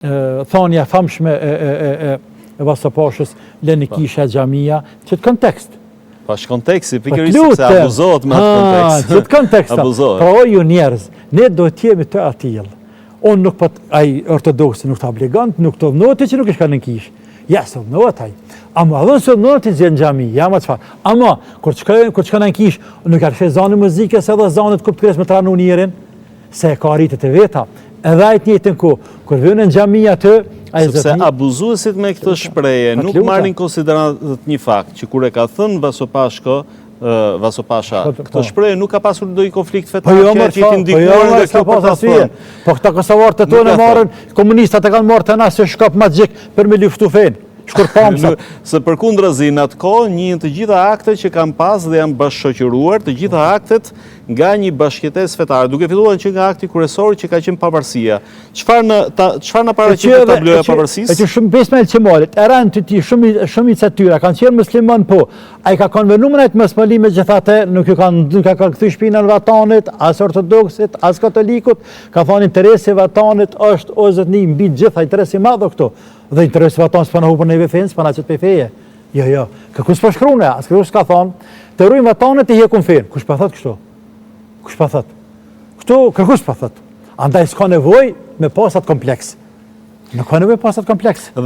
Thanja e famshme e e e e e Vaso Pashës, leni po. kisha xhamia, qët kontekst. Po është konteksti, po pikërisht sepse abuzohet me atë kontekst. Qët kontekst. Abuzohet. Pra o ju njerëz, ne duhet të jemi të atillë. Unë nuk po ai ortodoksi nuk të obligon, nuk të dhënohet që nuk i shkon në kishë. Ja, s'e dhënohet ai. Ama edhe nëse dhënohet ti në xhami, ja ma çfarë. Ama kur të shkojnë, kur të shkon në kishë, nuk ka të zanin muzikës edhe zanit kuptkres me tranu njerin. se e ka ritet e veta. Edhe ai të njëjtën kohë, kur vjen në xhami aty, ai zotni. Sepse abuzuesit me këtë shprehje nuk marrin konsideratë një fakt që kur e ka thënë Vaso Pashko, Vaso Pasha, po, këtë po. shprehje nuk ka pasur ndonjë konflikt fetar po, jo, që të jetë ndikuar jo, nga kjo për ta thënë. Po këta kosovarët të tonë marrin, komunistat e kanë marrë të na se shkop magjik për me luftu fenë. Shkurpamsa. Se përkundrazi në atë kohë njihen të gjitha aktet që kanë pas dhe janë bashkëshoqëruar, të gjitha aktet nga një bashkëjetesë fetare, duke filluar që nga akti kryesor që ka qenë pavarësia. Çfarë në ta çfarë na paraqet tabloja e pavarësisë? E që shumë prej Ismail Qemalit, e rënë të tij, shumë shumica e tyre kanë qenë musliman po. Ai ka konvenu me nejt mos megjithatë nuk ju kanë nuk ka kanë kthy shpinën vatanit, as ortodoksit, as katolikut, ka thonë interesi i vatanit është o zotni mbi të gjitha interesi i madh këtu. Dhe interesi i vatanit s'po na hupën neve fenë, s'po na qet prej feje. Jo, jo, kërkush s'po shkrune, as kërkush s'ka thonë, të rujmë vatanit e hjekum fenë. Kush po thotë kështu? Kush po thotë? Këtu, kërkush s'po thotë. Andaj s'ka nevojë me pas atë kompleks. Nuk ka nevojë pas atë kompleks. Dhe